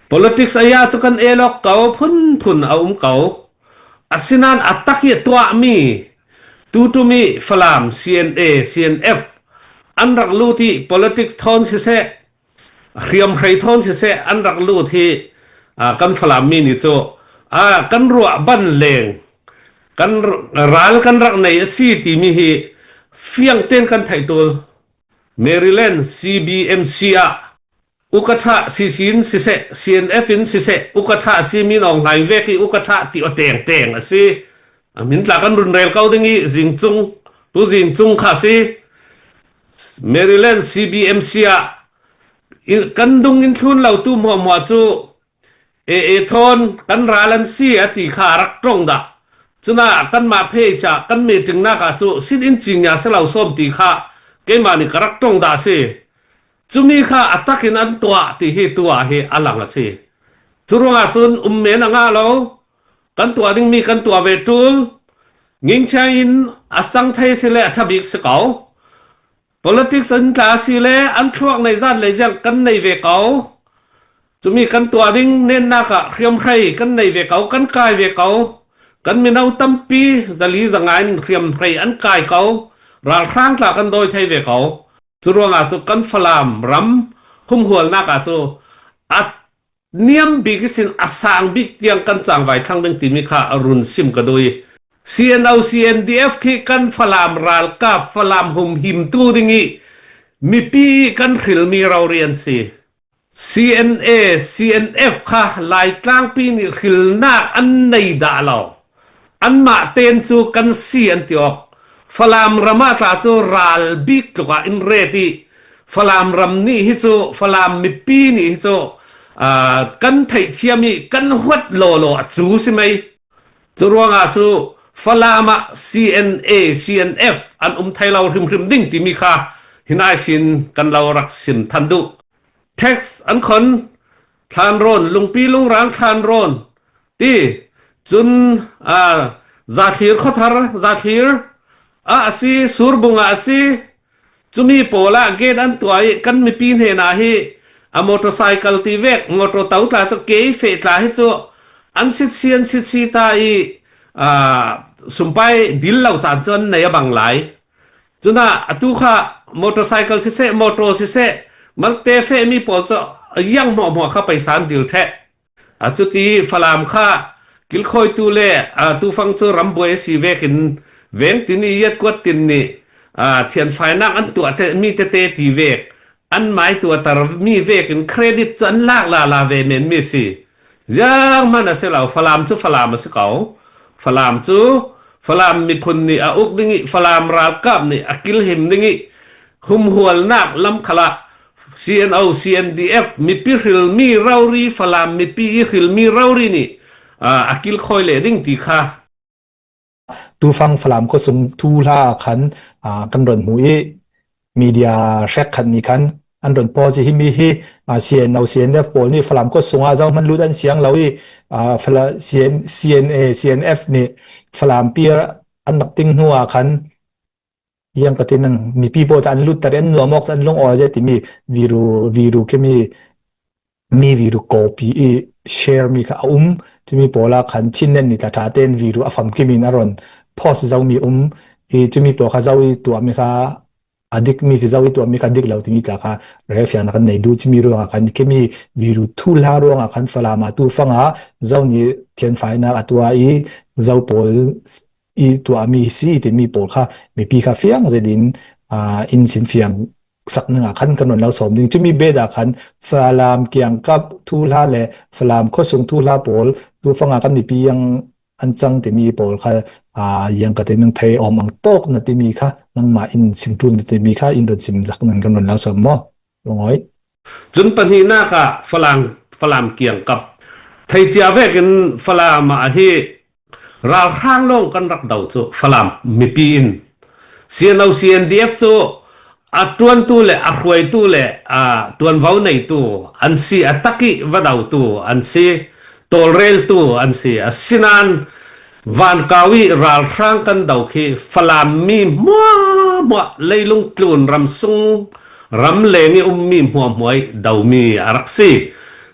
Politics aya cu kan elok ko phunphun a um ko. Asinain a tak i tuahmi tutumi Falam CNA CNF an rak lut i politics thawn siseh hriamhrei thawn siseh an rak lut hi kan Falam mi nih cu kan ruah ban leng kan ral kan rak nei a si timi hi fiang tein kan theih tul. Maryland CBMC ah ukatha CC in siseh CNF in siseh ukatha si min Aung Hlaing vek i ukatha ti o teng teng a si. A min tla kan run rel ko ding i zingcung tu zingcung kha si. Maryland CBMC ah kan dung in thlun lo tu hmuahhmuah cu AA thawn kan ral an si a ti kha rak tong dah. Cuna kanmah page ah kan meeting nak ah cu sin in cingya si lo sawm ti kha keimah nih ka rak tong dah si. Cumi kha a tak in an tuah ti hi tu ah hi a lang a si. Cu ruangah cun um men a ngah lo. Kan tuah dingmi kan tuah ve tul. Ngingchia in a cang thei si le a ṭha bik si ko. Politics an tla si le an thluak nei zat le ziang kan nei ve ko. Cumi kan tuah ding nennak ah hriamhrei kan nei ve ko, kan kai ve ko. Kan mino tampi zali zanga in hriamhrei an kai ko. Ralhrang tla kan dawi thei ve ko. Cu ruangah cu kan Falam ram humhualnak ah cu a niam bik sin a sang bik tiang kan cangvai thlang ding timi kha a run sim ka duh i CNO CNDF khi kan Falam ralkap Falam humhimtu ding i mipi kan hrilmi rori an si. CNA CNF kha Laitlangpi nih hrilnak an nei dah lo. Anmah ten cu kan si an ti awk. Falam ram ah tla cu ral bik tluk ah in ret i Falam ram nih hi cu Falam mipi nih hi cu kan theihthiam i kan huat lawlaw a cu si mei. Cu ruangah cu Falam ah CNA CNF an um thai lo hrimhrim ding timi kha hinai sin kan lo rak sim than duh. Text an khon thlanrawn lungpi lungrang thlanrawn ti cun zathlir khuathar zathlir ah a si surbung ah a si cumi pawl ah gate an tuah i kan mipi hnen ah hi a motorcycle ti vek motor to tla cu ke fe tla hi cu an sit si an sit si ta i sumpai dil lo caan cun nei a bang lai Cuna atu kha motorcycle siseh motor siseh malte fehmi pawl cu iang hmuahhmuah kha paisa an dil theh. A cuti Falam kha kilkhawitu le tufang cu rambuai a si vekin veng tin i iat kuat tin nih thianfainak an tuah te, mi tete ti vek an mai tuatar mi vekin credit cu an lak la la ve men mi si. Ziang hmanh a si lo. Falam cu Falam a si ko. Falam cu Falam miphun nih a uk ding i Falam ralkap nih a kilhim ding i humhualnak lamkhal ah CNO, CNDF mipi hrilmi rori Falam mipi i hrilmi rori nih a kilkhawi le ding ti kha Tufang Falam khuasung thu hla khan kan ron hmu i media hrek khat nih khan an ron post hi mi hi CNO CNF pawl nih Falam khuasung ah zohhmanh lut an siang lo i CNA CNF nih Falam pier an rak ting hnu ah khan yang ka tin mipi pawl an lut tar an nuam awk an lung awi je timi viru viru khi mi mi viru copy i share mi kha a um timi pawl ah khan Chinland nih tla tha tein viru a famkim in a ron post zo mi um i cumi pawl kha zo i tuah mi kha a dik mi khi zo i tuah mi kha dik lo timi tla kha rel fiang kan nei du chimi ruang ah khan khimi viru thu hla ruang ah khan Falam ah tu fang ah zo nih thianfainak a tuah i zo pawl i tuahmi si timi pawl kha mipi kha fiang zedin in sin fiang sak ning ah khan kan ron lo sawm ding cumi bed ah khan Falam kiangkap thu hla le Falam khuasung thu hla pawl tu fanga kan mipi yang an cang timi pawl kha yang ka te nang thei om ang tok na timi kha nangmah in simtul na timi kha in ron sim zak nan kan ron lo sawm mo lungoi Cun pahnihnak ah Falam Falam kiangkap theicia vekin Falam ah hi Ralhrang lawng kan rak do cu Falam mipi in CNO CNDF cu a tuantu le a hruaitu le a tuanvo neitu an si a taki va dotu an si tawlreltu an si asinain vankau i ralhrang kan do khi Falam mi hmuahhmuah leilung tlun ramsung ramleng i ummi hmuahhmuah i domi a rak si.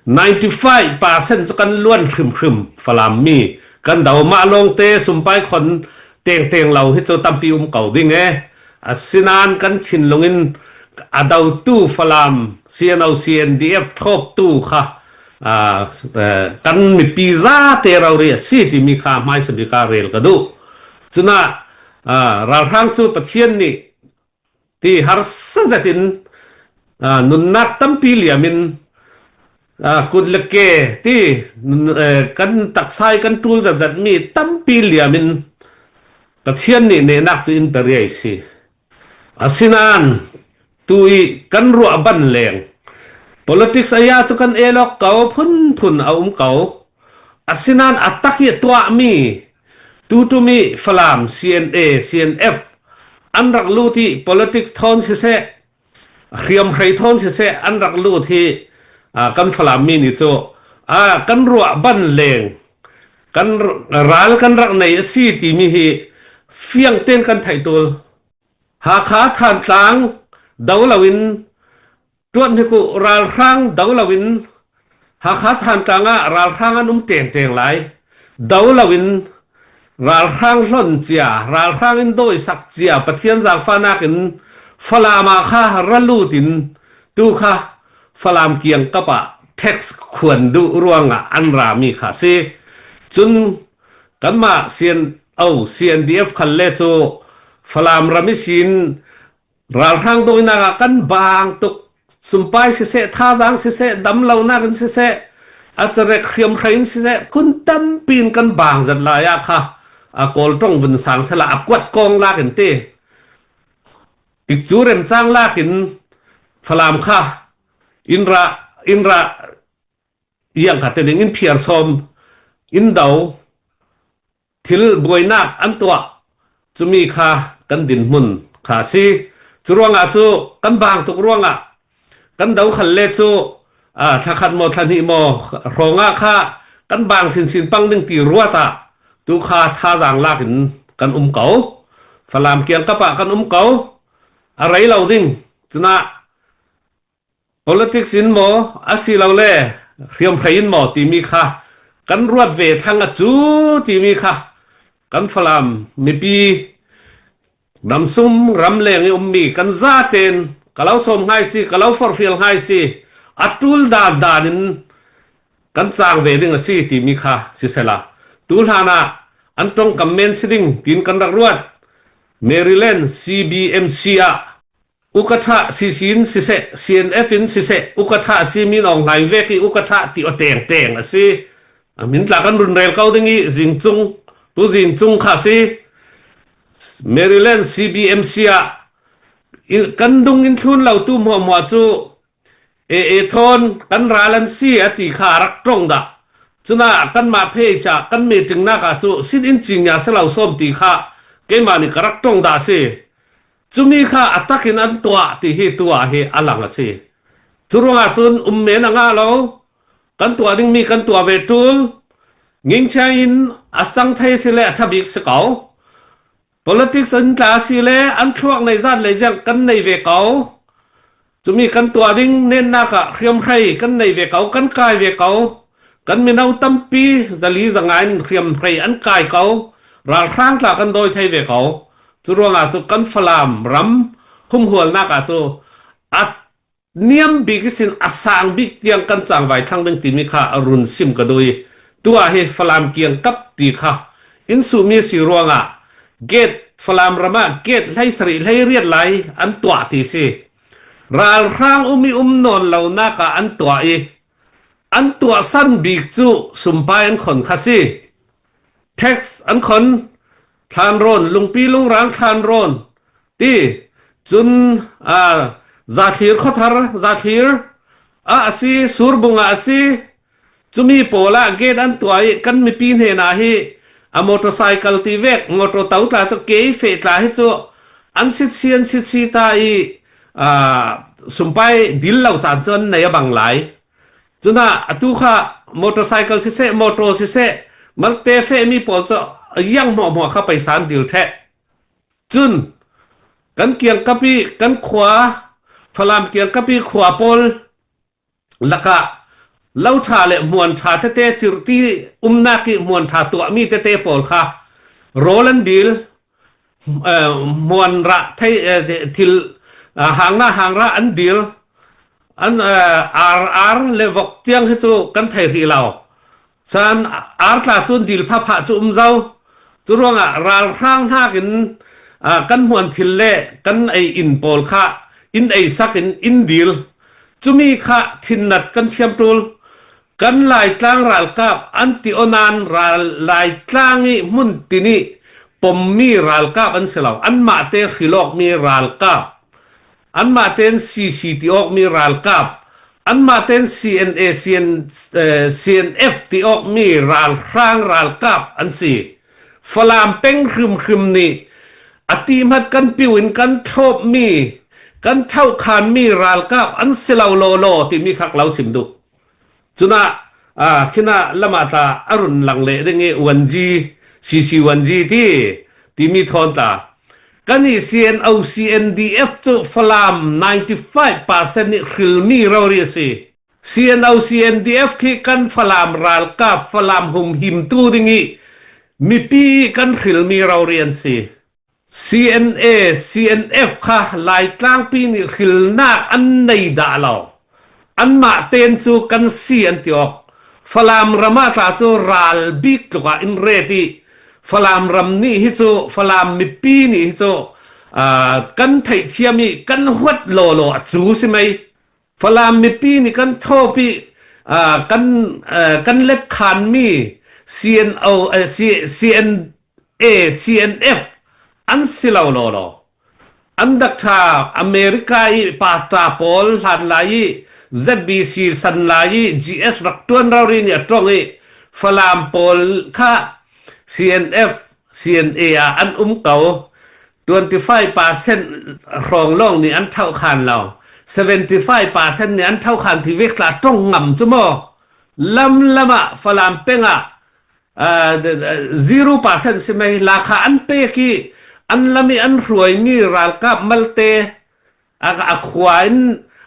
95% cu kan luan hrimhrim. Falam mi kan do mah lawngte sumpai khon tengteng lo hi cu tampi um ko ding e. Asinain kan thinlung in a dotu Falam CNO CNDF thlawptu kha kan mipi zate rori a si timi kha hmaisa bik ah rel ka duh. Cunah ralhrang cu Pathian nih ti harsa zet in nunnak tampi liam in kut le ke ti kan taksai kan ṭul zatzat mi tampi liam in Pathian nih nehnak cu in pe riai si. Asinain tu i kan ruah ban leng politics aya cu kan elok ko phunphun a um ko. Asinain a tak i tuahmi tutum i Falam CNA CNF an rak lut i politics thawn siseh hriamhrei thawn siseh an rak lut hi kan Falam mi nih cu kan ruah ban leng kan ral kan rak nei a si timi hi fiang tein kan theih tul. Hakha Thantlang do loin tuan hi ku ralhrang do loin Hakha Thantlang ah ralhrang an um tengteng lai. Do loin ralhrang hlon cia, ralhrang in dawi sak cia Pathian zaangfahnak in Falam ah kha ralut in tu kha Falam kiang kap ah tax khuan duh ruangah an rami kha si. Cun kanmah CNO, CNDF khal le cu Falam ram i sin ralhrang dawinak ah kan baang tuk. Sumpai siseh, thazaang siseh, damlonak in siseh, a carek hriamhrei in siseh, phun tampi in kan baang zat lai ah kha a kawl tong vun sang sela a kuat kong lak in ti. Tikcu remcang lak in Falam kha in ra in ra iang kha te ding in phiar sawm in do thil buainak an tuah cumi kha kan dinhmun kha si. Cu ruangah cu kan bang tuk ruangah kan do khal le cu thla khat maw thla hnih maw hrawngah kha kan bang sinsin pang ding ti ruat ah tu kha thazaang lak in kan um ko. Falam kiang kap ah kan um ko. A rei lo ding cunah Politics in maw asilole hriamhrei in maw timi kha kan ruat ve thlang a cu timi kha kan Falam mipi ramsum ramleng i ummi kan zaten ka lo sawm ngai si ka lo forhfial ngai si a tul dan dan in kan caang ve ding a si timi kha sisela tu hlan ah an tongkam men si ding tiin kan rak ruat. Maryland CBMC ah Ukatha CC in siseh, CNF in siseh, Ukatha si min Aung Hlaing vek i Ukatha ti aw teng teng a si. A min tla kan run rel ko ding i zingcung tu zingcung kha si. Maryland CBMC ah kan dung in thlun lo tu hmuah hmuah cu AA thawn kan ral an si a ti kha rak tong dah. Cuna kanmah page ah kan meeting nak ah cu sin in cingya selo som ti kha keimah nih ka rak tong dah si. Cumi kha a tak in an tuah ti hi tu ah hi a lang a si. Cu ruangah cun um men a ngah lo. Kan tuah dingmi kan tuah ve ṭul. Ngingchia in a cang thei si le a ṭha bik si ko. Politics an tla si le an thluak nei zat le ziang kan nei ve ko. Cumi kan tuah ding nennak ah hriamhrei kan nei ve ko, kan kai ve ko. Kan mino tampi zali zanga in hriamhrei an kai ko. Ralhrang tla kan dawi thei ve ko. Cu ruangah cu kan Falam ram humhualnak ah cu a niam bik sin a sang bik tiang kan cangvai thlang ding timi kha a run sim ka duh i tu ah hi Falam kiang kap ti kha in suhmi si ruangah gate Falam ram ah gate hlei sarih hlei riat lai an tuah ti si. Ralhrang um i um nawn lonak ah an tuah i an tuah san bik cu sumpai an khon kha si. Tax an khon thlanrawn lungpi lungrang thlanrawn ti cun zathlir khuathar zathlir ah a si surbung ah a si cumi pawl ah gate an tuah i kan mipi hnen ah hi a motorcycle ti vek motor to tla cu ke fe tla hi cu an sit si an sit si ta i sumpai dil lo caan cun nei a bang lai. Cuna atu kha motorcycle siseh motor siseh malte fehmi pawl cu iang hmuahhmuah kha paisa an dil theh. Cun kan kiangkap i kan khua Falam kiangkap i khua pawl lakah. Lo ṭha le hmuan ṭha tete cirhti umnak i hmuan ṭha tuahmi tete pawl kha rawl an dil, hmuan rah thei thil hangna hangra an dil, an ar ar le vok tiang hi cu kan thei rih lo. Caan artla cun dil phapha cu um zau. Cu ruangah ralhrang hnakin kan hmuan thil le kan ei inn pawl kha inn ei sak in inn dil. Cumi kha thinnat kan thiam ṭul. Kan Laitlang ralkap an ti onan ral Laitlang i hmun tini pommi ralkap an si lo. Anmah te hrilawkmi ralkap. Anmah tein CC ti awkmi ralkap, anmah tein CNA, CN, CNF ti awkmi ralhrang ralkap an si. Falam peng hrimhrim nih a ti hmat kan piu in kan thlawpmi, kan thohkhanmi ralkap an si lo lawlaw timi khak lo sim duh. Cunah khina lama tla a run lang leh ding i 1G CC1G ti timi thawn tla kan i CNO CNDF cu Falam 95% nih hrilmi rori a si. CNO CNDF khi kan Falam ralkap Falam humhimtu ding i mipi kan hrilmi rori an si. CNA, CNF kha Laitlangpi nih hrilnak an nei dah lo. Anmah ten cu kan si an ti awk. Falam ram ah tla cu ral bik tluk ah in ret i Falam ram nih hi cu Falam mipi nih hi cu kan theihthiam i kan huat lawlaw a cu si mei. Falam mipi nih kan thawp i kan kan let khanmi CNO CNA CNF an si lo lawlaw. An dak tha America i pastor pawl hlan lai i ZBC san lai i GS rak tuan rori nih a tong i Falam pawl kha CNF CNA ah an um ko. 25% hrawng lawng nih an ṭhoh khan lo. 75% nih an ṭhoh khan ti vek tla ṭong ngam cu maw? Lam lam ah Falam peng ah 0% si mei lakha an pek i an lam i an hruaimi ralkap malte a khua in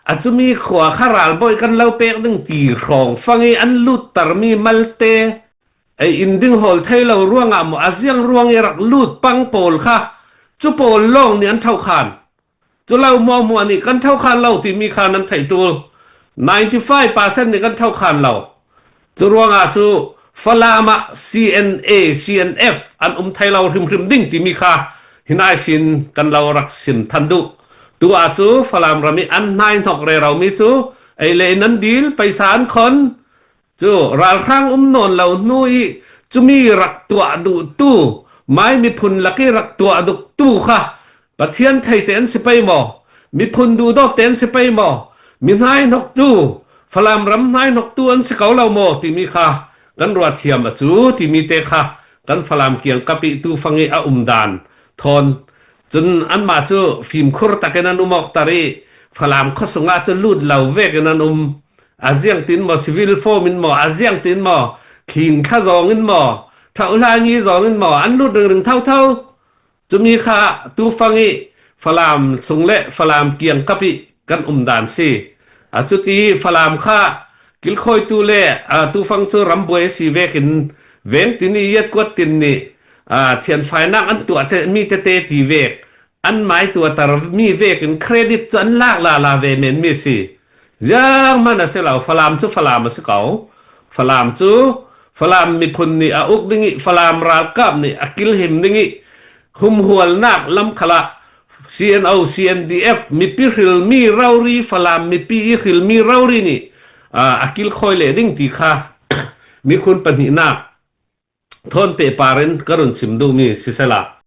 a cumi khua kha ralbawi kan lo pek ding ti hrawng fang i an luttermi malte ei inn ding hawl thei lo ruangah maw a ziang ruang i rak lut pang pawl kha cu pawl lawng nih an thokhan cu lo maw mua nih kan thokhan lo timi kha nan theih tul 95% nih kan thokhan lo cu ruangah cu Falam ah CNA CNF an um thai lo hrimhrim ding timi kha hinai sin kan lo rak sim than duh tu ah cu Falam ram i an hnai hnok re ro mi cu ei le in an dil paisa an khon Cu ralhrang um nawn lo hnu i cumi rak tuah duhtu Mai miphun lak i rak tuah duktu kha Pathian thei te an si pei maw? Miphun duhdawt te an si pei maw? Mi hnaihnoktu, Falam ram hnaihnoktu an si ko lo maw timi kha kan ruah thiam a cu timi te kha kan Falam kiang kapi tu fang i a um dan thawn cun anmah cu fimkhur takin an um awk tar i Falam khuasung ah cun lut lo vek in an um a ziang tin maw civil form in maw a ziang tin maw khing thla zawng in maw thohlangi zawng in maw an lut ringring tho tho cumi kha tufang i Falam sung le Falam kiang kap i kan um dan si a cuti Falam kha kilkhawitu le tufang cu rambuai si vekin veng tin i yat kuat tin nih thianfainak an tuah te mi tete ti vek an mai tuatar mi vek in credit cu an lak la la ve men mi si Ziang hmanh a si lo. Falam cu Falam a si ko. Falam cu Falam miphun nih a uk ding i Falam ralkap nih a kilhim ding i humhualnak lamkhal ah CNO, CNDF mipi hrilmi rori Falam mipi i hrilmi rori nih a kilkhawi leh ding ti kha miphun pahnihnak thawn pehpar in ka run chim duhmi sisela.